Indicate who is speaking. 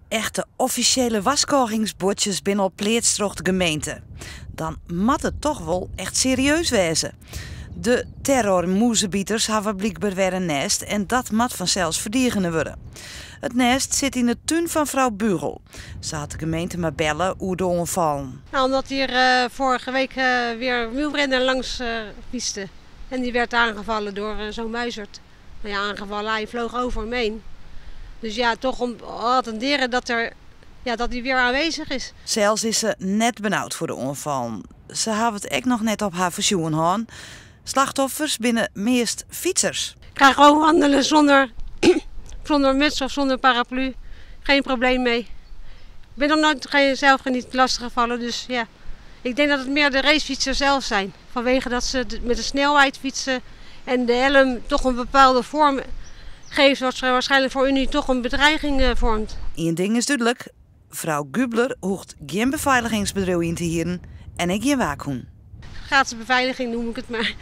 Speaker 1: Echte offisjele warskôgingsbuordsjes binne al pleatst troch de gemeente. Dan moat it toch wol echt serieus wêze. De terrormûzebiters hawwe blykber wer in nêst en dat moat fansels ferdigene wurde. It nêst sit yn de tún fan frou Bugel. Se hat de gemeente mar belle oer de oanfallen.
Speaker 2: Nou, omdat hier vorige week weer een wielrenner langs fietste. En die werd aangevallen door zo'n muizerd. Nou ja, aangevallen, hij vloog over hem heen. Dus ja, toch om attenderen dat, er, ja, dat hij weer aanwezig is.
Speaker 1: Sels is se net benaud foar de oanfallen. Se hawwe it ek noch net op har fersjoen hân. Slachtoffers binne meast fytsers.
Speaker 2: Ik ga gewoon wandelen zonder muts of zonder paraplu. Geen probleem mee. Ik ben nog nooit geen, zelf niet lastiggevallen, dus ja. Ik denk dat het meer de racefietsers zelf zijn. Vanwege dat ze met de snelheid fietsen en de helm toch een bepaalde vorm geeft, wat waarschijnlijk voor u toch een bedreiging vormt.
Speaker 1: Ien ding is dúdlik: frou Gubler hoecht gjin befeiligingsbedriuw yn te hieren en ek gjin waakhûn.
Speaker 2: Gratis beveiliging noem ik het maar.